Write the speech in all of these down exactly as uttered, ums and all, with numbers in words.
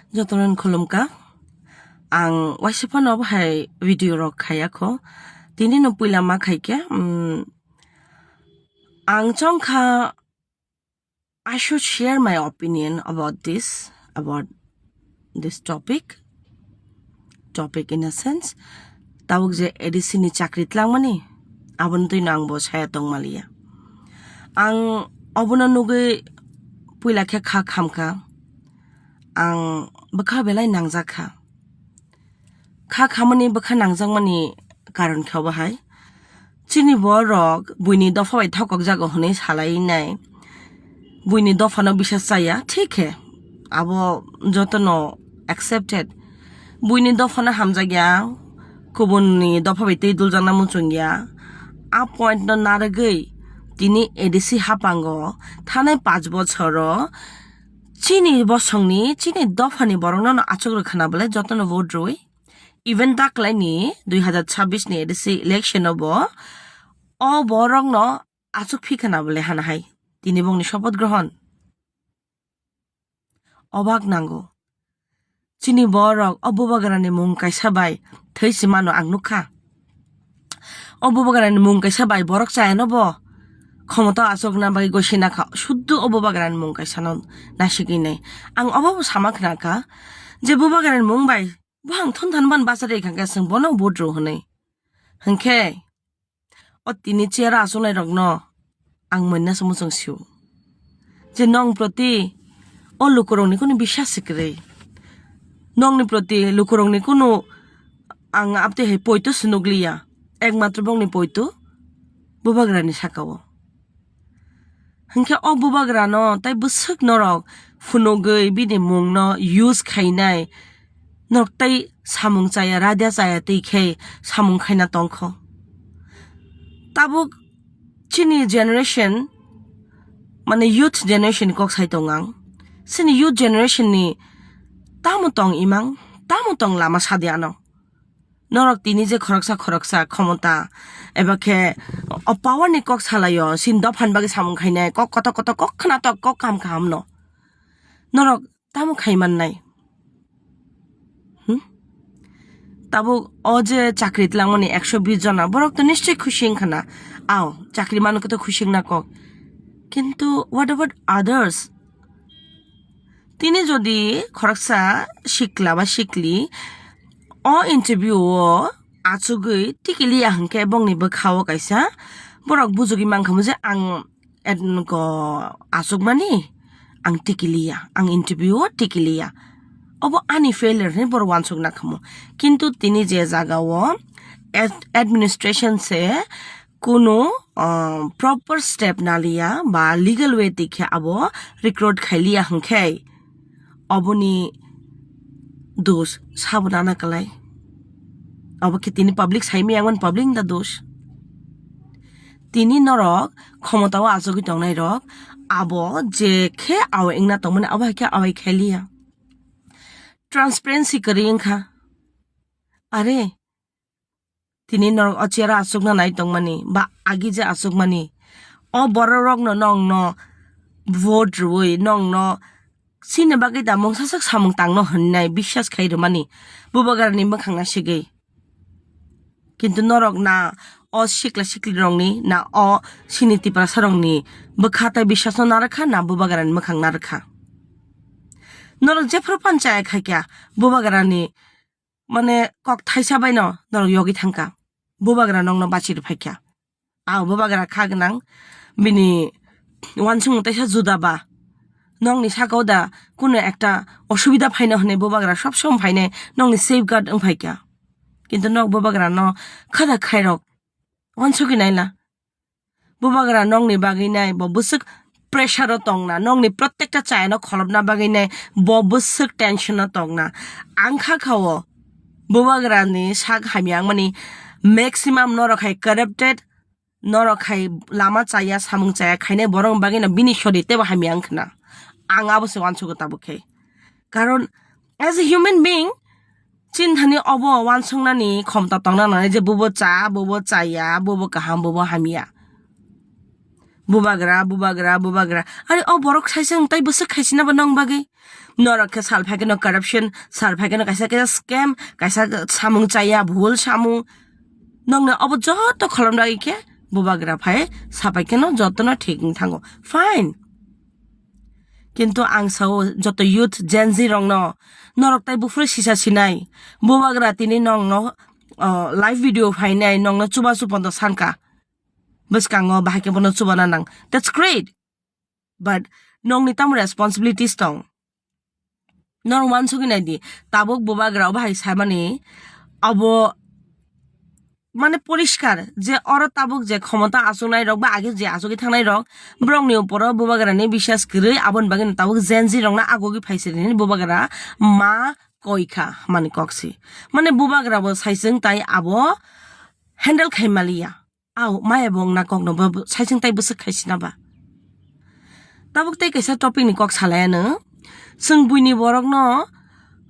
Jotono khulumkha. Ang waisa phano bo hai video rok khaiya kho. Tini no puila ma khaikhe, mm, ang chongkha, I should share my opinion about this, about this topic. Topic in a sense, tabuk je A D C ni chakri tlangmani, aboni twino ang bo saya tongmaliya. Ang obono nugwi puila khe kha khamkha. Ang bwkha belai nangjakha. Kha khamani bwkha nangjakmani karon khe obo hai. Chini borok buini dopha bai thokokjago hwnwi salainai. Buini dophano bisas chaya, thik khe. Abo jotono accepted. Buini dophano hamjakya, kubunni dopha bai twi duljakna muchungya. A point no narwgwi tini A D C hapango thanai panch bochoro chini bosongni, chini dophani borokno no achuk rwkhana bole jotono vote rwi. Even taklaini dui hazar chabbish ni A D C election o bo o borokno achuk phikhana bole hana hai. Tini bongni sopoth grohon. Obak nango. Chini borok o bubagrani mung kaisa bai thwi si mano ang nukha. O bubagrani mung kaisa bai borok chayano bo khomota achukna bai gosina kha. Suddu o bubagrani mung kaisa no nasigwi nai. Ang obo bo sama khna kha je bubagrani mung bai bo ang thon than ban bachari kha khe chwng bono vote rw hwnwi. Hwnkhe o tini chair o achuknai rokno ang moina se muchung sio je nong proti o lukurokni kunu biswas se kwrwi. Nongni proti lukurokni kunu ang abtwi hai poito se nukliya. Ekmatro bongni poito bubagrani saka o. Hwnkhe o bubagrano tai bwswk norok phunugwi bini mungno use khainai, norok tai samung chaya, raida chaya twi khe samung khaina tongkho. Tabuk chini generation, mane youth generation ni kok sai tong ang. Chini youth generation ni tamo tong imang, tamo tong lama sadi ano. Norok tini je khoroksa khoroksa khomota eba khe o power ni kok salaio, sin dophan bagwi samung khainai, kok koto koto kok khna tok kok kaham kaham no. Norok tamo khai mannai? Hmm? Tabuk o je chakri tlangmani ekso bis jona, borok to nischoi khusi wngkha na. Ao, chakri manu khe to khusi wngna kok. Kintu what about others? Tini jodi khoroksa sikla ba sikli o interview o achugwi tikiliya hwnkhe bongni bwkha o kaisa borok bujugwi mankhamu je ang et-, ko achukmani ang tikiliya, ang interview o tikiliya. Obo ani failure hinwi borok uansukna khamu. Kintu tini je jaga o ad-, administration se kunu, ah, proper step naliya ba legal way twi khe abo recruit khailiya hwnkhe oboni dos sabo nana kwlai. Obo khe tini public saimaya wngmani public ni da dos. Tini norok khomota o achugwi tongnai rok abo je khe awai wngna tongmani abo hai khe awai khailiya. Transparency kwrwi wngkha. Are, tini norok o chair o achukna nai tongmani ba agi je achukmani, o borok rokno nongno vote rwui nongno chini bagwi da mungsa sak samung tangno hwnnai biswas khai rwmani bubagrani mwkhang nasigwi. Kintu norok na o sikla sikli rokni na o chini Tiprasa rokni bwkha tai biswasno narwkha na bubagrani mwkhang narwkha. Norok jephru panchaya khaikha bubagrani mane kok thaisa baino norok yogwi thangkha. Bubagra nokno bachi rwphaikha. Ang bubagra kha gwnang, bini uansukmung teisa juda ba. Nokni saka o da kunu ekta osubida phaino hwnwi bubagra sob somoi phainai nokni safeguard wngphaikha. Kintu nok bubagra no khada khairok uansukwi naila. Bubagra nokni bagwi nai bo bwswk pressure o tongna, nokni protekta chayano kholopna bagwi nai bo bwswk tension o tongna. Ang kha kha o bubagrani sak hamya wngmani maximum norok hai corrupted, norok hai lama chaya, samung chaya khainai borok bagwi no bini sori teibo hamya wngkhna. Ang abo se uansugo tabuk khe. Karon as a human being, chini thani obo uansuknani khomta tongna nangnai je bubo cha, bubo chaya, bubo kaham, bubo hamya. Bubagra, bubagra, bubagra. Are o borok saisung tai bwswk khaisina ba nong bagwi? Norok khe sal phaikhe no corruption, sal phaikhe no kaisa kaisa scam, kaisa samung chaya, bhul samung. Nongno obo joto kholom ragwi khe bubagra phai sapai khe no joto no thik wng thango. Fine. Kintu ang sao joto youth Gen Z rokno, norok tai buphuru sisa sinai. Bubagra tini nongno, o, live video phainai, nongno chuba chupondo sanka. Bwskango bahai khe bono chubana nang. That's great. But nongni tamo responsibilities tong? Norok uansugwi nai di, tabuk bubagra o bahai saimani abo mane poriskar je oro tabuk je khomota achuknai rok ba age je achugwi thangnai rok, borokni uporo bubagrani biswas kwrwi, aboni bagwi tabuk Gen Z rokno agogwi phaisiri hwnwi bubagra ma koi kha hwnmani kok si. Mane bubagra bo saisung tai abo handle khai maliya. Au, maya bo wngna kokno bo, bo saisung tai bwswk khaisina ba. Tabuk tei kaisa topic ni kok salai ano. Chwng buini borokno,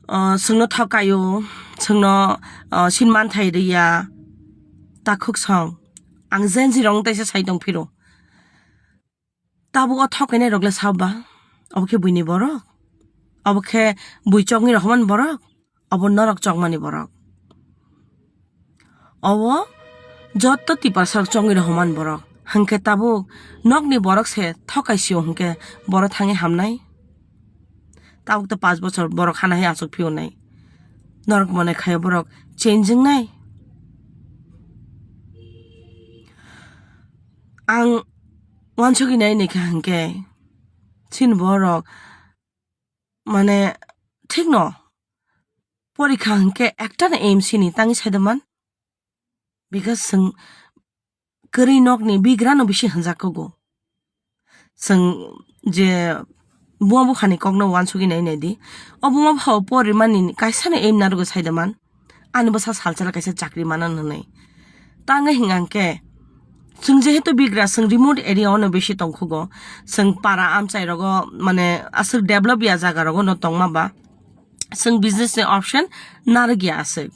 ah, chwngno thokaio, chwngno, ah, sin manthai rwya. Takhuk song. Ang Gen Z rokno taisa sai tong phiro. Tabuk o thokainai rok le sao ba? Obo khe buini borok? Obo khe bui chokni rohormani borok? Obo norok chokmani borok. Obo joto tiprasa rok chokni rohormani borok. Hwnkhe tabuk nokni borok se thokai sio hwnkhe borok thangwi hamnai? Tabuk to panch bochor borok hana hai achuk phiyonai. Norok mone khaio borok change wngnai? Ang uansugwi nai naikha hwnkhe, chini borok, mane, thikno porikha hwnkhe ektano aim sini tangwi saidaman. Because chwng kwrwi nokni bigrano bisi hwnjak kogo. Chwng je buma buphani kokno uansugwi nai nai di. O buma bupha o porimani kaisano aim narwgo saidaman. Ani bwsa salsala kaisa chakri manan hwnwi. Tangwi hwnkha hwnkhe, chwng jehetu bigra, chwng remote area ono bisi tongkhugo. Chwng para amchai rogo, mane, aswk develop ya jaga rogo no tongma ba. Chwng business ni option narwk ya aswk.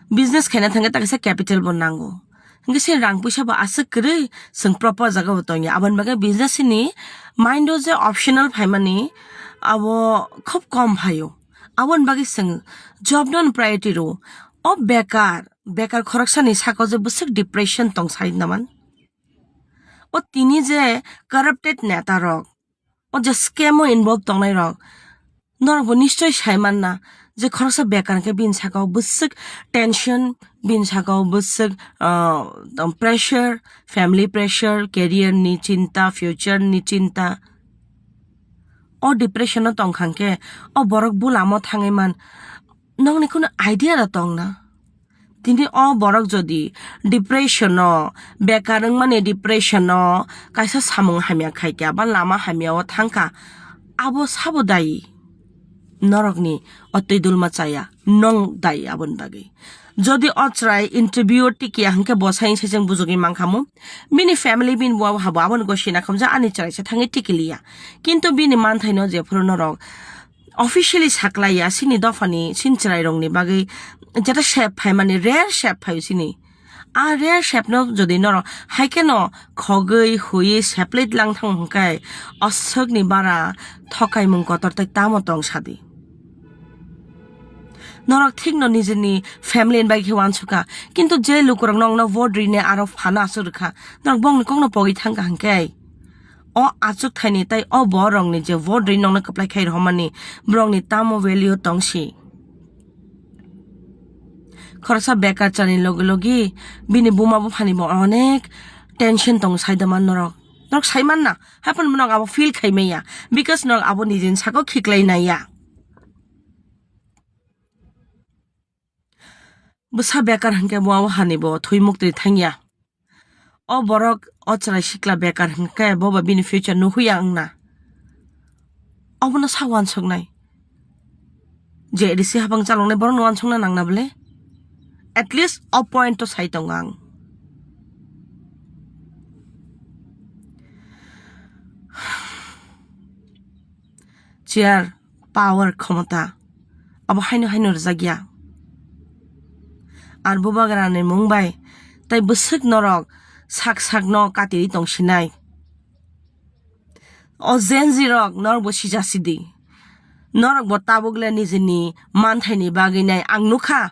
Business khaina thangkhe ta kaisa capital bo nango. Hwnkhe se rang puisa bo aswk kwrwi, chwng proper jaga bo tongya. Aboni bagwi business ni mind o je optional phaimani, abo khub kom phaio. Aboni bagwi chwng job no priority rwo. O bekar, bekar khoroksani saka je bwswk depression tong sai naman. O tini je corrupted neta rok, o je scam o involve tongnai rok, norok bo nischoi sai manna je khoroksa bekar hwnkhe bini saka o bwswk tension, bini saka o bwswk, ah, pressure, family pressure, career ni chinta, future ni chinta. O depression o tongkha hwnkhe o borok bulamo thangwi man, nokni kheno idea da tongna? Tini o borok jodi depression o, bekar wngmani depression o, kaisa samung hamya khaikha ba lama hamya o thangkha, abo sabo dayi? Norokni o twi dulma chaya, nong dayi aboni bagwi. Jodi o chwrai interview o tikiya hwnkhe bo sai sai chwng bujugwi mankhamu. Bini family bini bo habo aboni gosina khamjak ani chwraisa thangwi tikiliya. Kintu bini manthaino jephuru norok officially saklaiya, chini dophani, chini chwrairokni bagwi jeta sep phaimani, rare sep phaio chini. A rare sepno jodi norok haikheno khogwi, huiwi, seplai lang thang hwnkhe, aswkni bara thokaimung kotor tei tamo tong sadi. Norok thikno nijini family ni bagwi khe uansukha, kintu je lukurok nokno vote rine aro phano aswk rwkha, norok bongni kokno pogwi thangkha hwnkhe, o achuk thaini tei o borokni je vote ri nokno kwplai khai rohormani, borokni tamo value tongsi? Khoroksa bekar chani logi logi bini buma buphani bo onek tension tongo, saidaman norok. Norok saimanna, haphano norok abo feel khai maya, because norok abo nijini saka o khiklai naiya. Bwsa bekar hwnkhe bo abo hani bo thwi muktwi thangya. O borok o chwrai sikla bekar hwnkhe bo ba bini future nuhuya wngna. Obono sa uansuknai. Je risi habang chaloknai borokno uansukna nangna bwle? At least o point o sai tongo ang. Chair, power, khomota, abo haino haino rwjakya. Ar bubagrani mung bai tai bwswk norok sak sakno katirwi tongsinai. O Gen Z rok norok bo sija sidi. Norok bo tabuk le nijini manthaini bagwi nai ang nukha.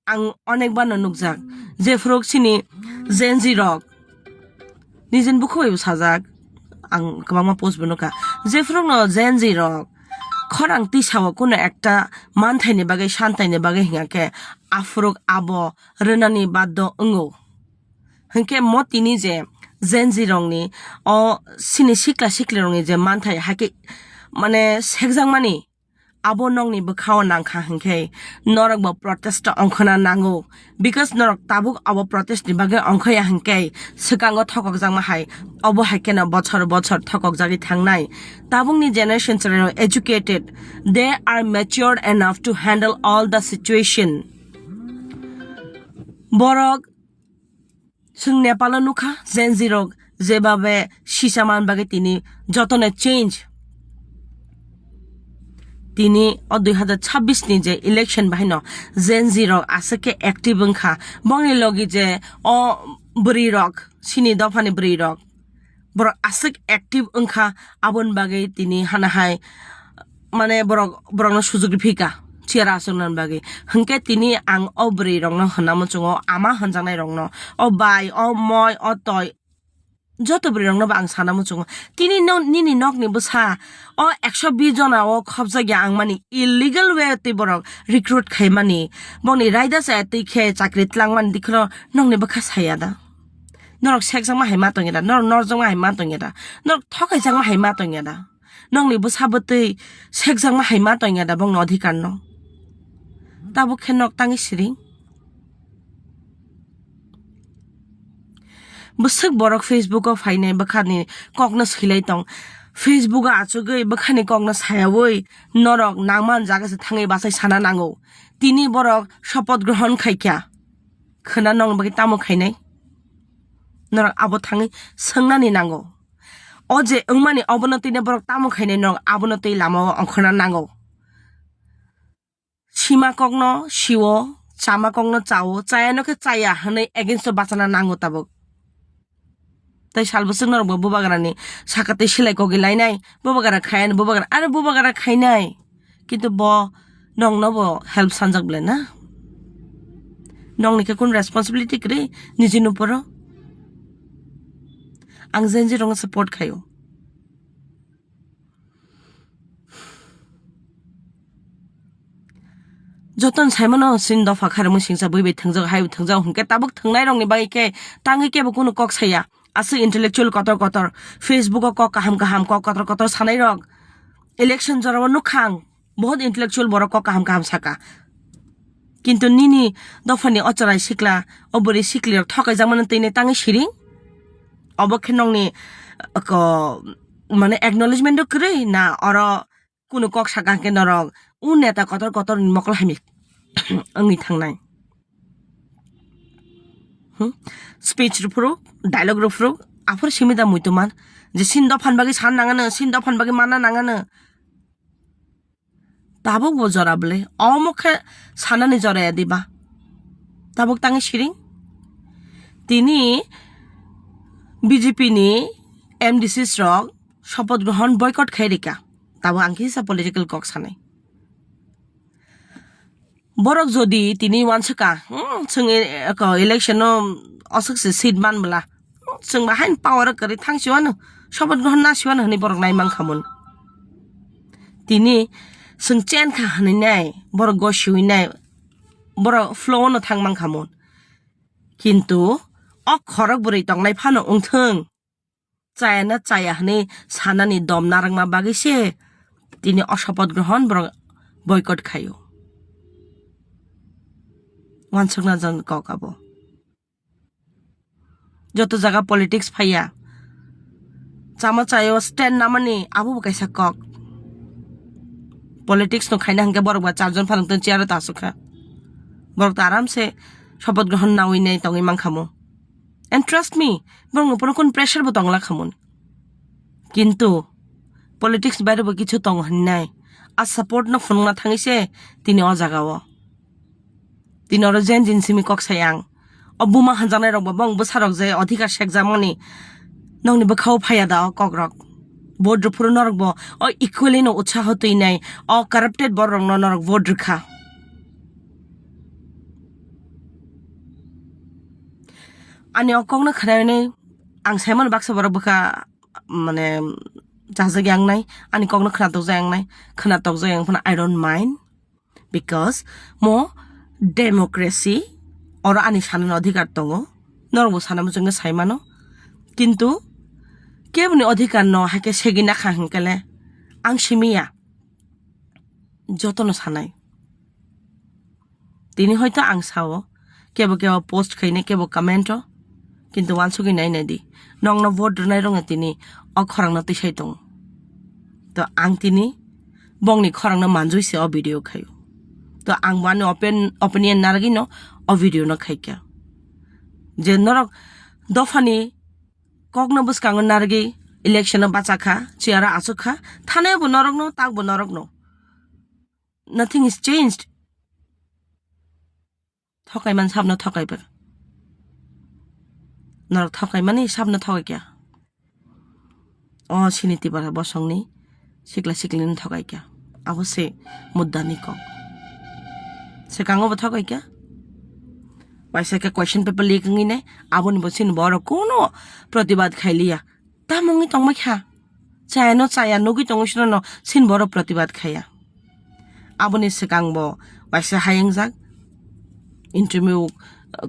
Ang onek bano nukjak. Jephru chini Gen Z rok nijini bukhuk bai bo sajak. Ang kwbangma post bo nukha. Jephru no Gen Z rok khorang tisao kuno ekta manthaini bagwi santaini bagwi hingya khe aphuru abo rwnani baddo wngo. Hinkhe mo tini je Gen Z rokni o sini sikla sikli rokni je manthai hakhe mane sekjakmani abo nokni bwkhao nangkha hinkhe norok bo protest ongkhona nango, because norok tabuk abo protest ni bagwi ongkhaya hinkhe swkango thokokjakma hai obo hai kheno bochor bochor thokokjagwi thangnai. Tabukni generation chwrairok educated, they are mature enough to handle all the situation. Borok Chwng Nepal o nukha, Gen Z rok jebabe sisa man bagwi tini jotone change. Tini o dui hazar chabbish ni je election bahai no Gen Z rok aswk khe active wngkha. Bongni logi je o bwrwi rok, sini dophani bwrwi rok, borok aswk active wngkha, aboni bagwi tini hana hai mane borok, borokno sujuk rifika chair achuknani bagwi. Hinkhe tini ang o bwrwi rokno hwnna muchungo, ama hwnjaknai rokno, o bai, o moi, o toi, joto bwrwi rokno bo ang sana muchungo. Tini no, nini nokni bwsa o ekso bish jona o khopjak ya ang mani illegal way twi borok recruit khaimani, bongni raida chaya twi khe chakri twlangmani dikhno nokni bwkha saya da? Norok sekjakma hai ma tongya da? Norok norjakma hai ma tongya da? Norok thokaijakma hai ma tongya da? Nokni bwsa bwtwi sekjakma hai ma tongya da bongni odhikar no? Tabuk khe nok tangwi siring. Bwswk borok Facebook o phainai bwkhani kokno swilai tong. Facebook o achugwi bwkhani kokno sayaui norok nangman jaga se thangwi bachai sana nango. Tini borok sopoth grohon khaikha. Khwna nokni bagwi tamo khainai? Norok abo thangwi swngnani nango. O je wngmani obono twi borok tamo khainai, norok abono twi lama o ongkhorna nango. Sima kokno sio, chama kokno chao, chayano khe chaya hwnwi against o bachana nango tabuk. Tai sal bwswk norok bo bubagrani saka twi silai kogwi lainai, bubagra khayani, bubagra, are bubagra khainai. Kintu bo nokno bo help sanjak bwle na? Nokni khe kun responsibility kwrwi nijini uporo? Ang Gen Z rokno support khaio. Joton saimano sin dopha kharwi singsa bui bai thwngjak, hai thwngjak hwnkhe tabuk thwngnai rokni bagwi khe tangwi kebo kunu kok saya. Aswk intellectual kotor kotor, Facebook o kok kaham kaham, kok kotor kotor sanai rok. Election jora o nukhang, bahut intellectual borok kok kaham kaham saka. Kintu nini dophani o chwrai sikla, o bwrwi sikli rok thokaijakmano twi ne tangwi siring? Obo khe nokni, ko, mane acknowledgement o kwrwi na oro kunu kok saka hwnkhe norok u neta kotor kotor ni mokol hamya wngwi thangnai? Hmm? Speech rwphuru, dialogue rwphuru, aphuru simi da muitu man je sin dophan bagwi san nangano, sin dophan bagwi manna nangano. Tabuk bo jora bwle, omo khe sanani jora ya diba? Tabuk tangwi siring? Tini B J P ni M D Cs rok sopoth grohon boycott khai rika. Tabuk ang kisa political kok sanai. Borok jodi tini wanswka, hmm, chwng e-, eko election no oswk se seat man bwla, hmm, chwng ba hain power kwrwi thang siwano, sopoth grohon na siwano hwnwi borok nai mankha mun. Tini chwng chen kha hwnwi nai, borok go siwi nai, borok flow no thang mankha mun. Kintu o khorok bwrwi tongnai phano wngthwng. Chaya na chaya hwnwi sanani dom narwkma bagwi se tini o sopoth grohon borok boycott khaio. Wansukna jan kok abo. Joto jaga politics phaiya. Chama chayo stand namani abo bo kaisa kok. Politics no khaina hwnkhe borok ba charjon phalung tong chair o ta asukha. Borok ta aram se sopoth grohon nawi nai tongwi mankha mo. And trust me, borokno pono kun pressure bo tongla khamun. Kintu politics baire bo kichu tongo hinwi nai. A support no phunukna thangwi se tini o jaga o. Tini oro jen jin simi kok sai ang. O buma hanjaknai rok bo bong bwsa rok je odhikar sekjakmani nokni bwkha o phaiya da o kok rok. Vote rwphuru norok bo o equally no utsaho twinai, o corrupted borok rokno norok vote rwkha. Ani o kokno khnainai ang saimano baksa borok bwkha mane chajak yangnai, ani kokno khnatok jai yangnai, khnatok jai yang phano I don't mind. Because mo democracy, oro ani sanani odhikar tongo, norokbo sana muchungwi saimano. Kintu keboni odhikar no haikhe segwi nakha hinkhe le ang simiya, jotono sanai. Tini hoito ang sao, kebo kebo post khainai, kebo comment o, kintu wansugwi nainai di, nokno vote rwnai rokno tini o khorangno twisai tongo. To ang tini bongni khorangno manjui se o video khaio. To ang bo ani open opinion narwgwino o video no khaikha. Je norok dophani kokno bwskango narwgwi election o bachakha, chair o achukha, thanai bo norokno, tak bo norokno. Nothing is changed. Thokai man sabno thokai ba. Norok thokai mani sabno thokai kya? O sini tibara bosongni sikla siklini thokai kya? Abo se muddani kok. Sekango bo thokai kya? Waisa khe question paper leak wngwi nai, aboni bo sini borok kuno protibad khailiya. Tamo wngwi tongma kha? Chayano chaya nugwi tongwi sinono sin borok protibad khaya. Aboni swkang bo waisa hayungjak interview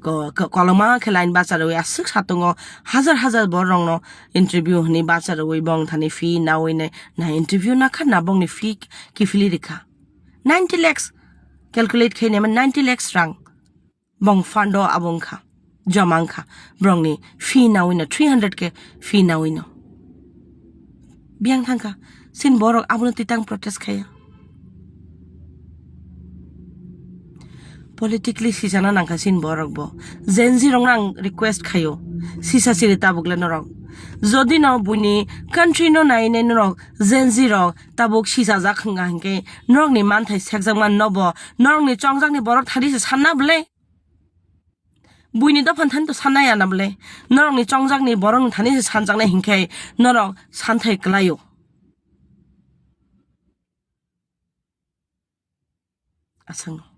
ko-, ko-, koloma khe line bacharwi aswk satungo hajar hajar borokno interview hwnwi bacharwi bong thani fee nawi nai na interview nakha na bongni fee kiphilwi rikha. Ninety lakhs calculate khainai man ninety lakhs rang. Bong fund o abo wngkha, joma wngkha, borokni fee nawino, three hundred K fee nawino. Biyang thangkha, sin borok abono titang protest khaya. Politically sijana nangkha sin borok bo. Gen Z rokno ang request khayo, sisa siri tabukle norok. Jodi no buini country no nainai norok Gen Z rok tabuk sisajak hwnga hinkhe norokni manthai sekjakma nobo norokni chongjakni borok thani se sanna bwle. Buini dophan thani to sanna ya na bwle. Norokni chongjakni borokni thani se sanjaknai hinkhe norok santhai kwlaio. Aswk.